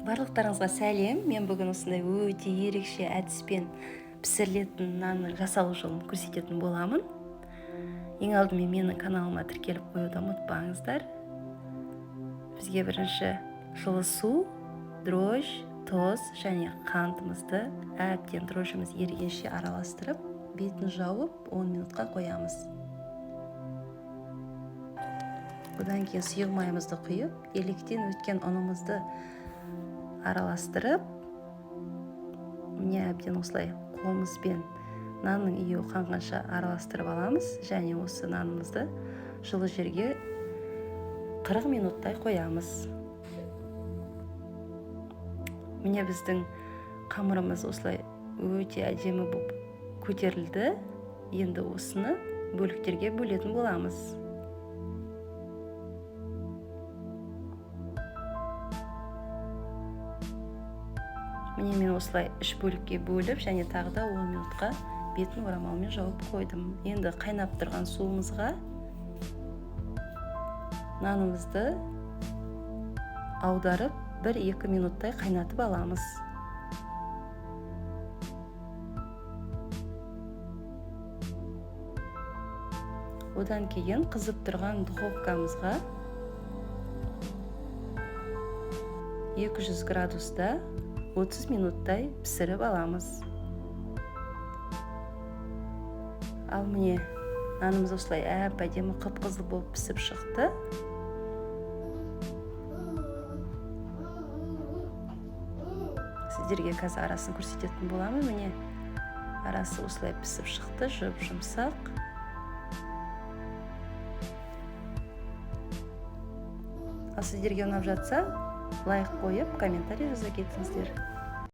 Барлықтарыңызға сәлем. Мен бүгін осындай өте ерекше әдіспен пісірілетін нанның жасалу жолын көрсететін боламын. Ең алдымен менің каналыма тіркеліп қоюды ұмытпаңыздар. Бізге бірінші жылы су, дрожж, тұз және қантымызды әбден дрожжіміз ерігенше араластырып, бетін жауып 10 минутқа қоямыз. Одан кейін сұйық майымызды құйып, електен өткен ұнымызды араластырып, міне әбден осылай қолымызбен нанның иі қанғанша араластырып аламыз және осы нанымызды жылы жерге 40 минуттай қоямыз. Міне біздің қамырымыз осылай өте әдемі болып көтерілді. Енді осыны бөліктерге бөлетін боламыз. Міне мен осылай үш бөлікке бөліп және тағы да 10 минутқа бетін орамалмен жауып қойдым. Енді қайнап тұрған суымызға нанымызды аударып 1-2 минуттай қайнатып аламыз. Одан кейін қызып тұрған духовкамызға 200 градуста 30 минуттай пісіріп аламыз. Ал міне нанымыз осылай әп-әдемі қып-қызыл болып пісіп шықты. Сіздерге қазір арасын көрсететін боламын. Міне арасы осылай пісіп шықты, жұп-жұмсақ. Ал сіздерге ұнап жатса, лайк қойып, комментарий жаза кетіңіздер.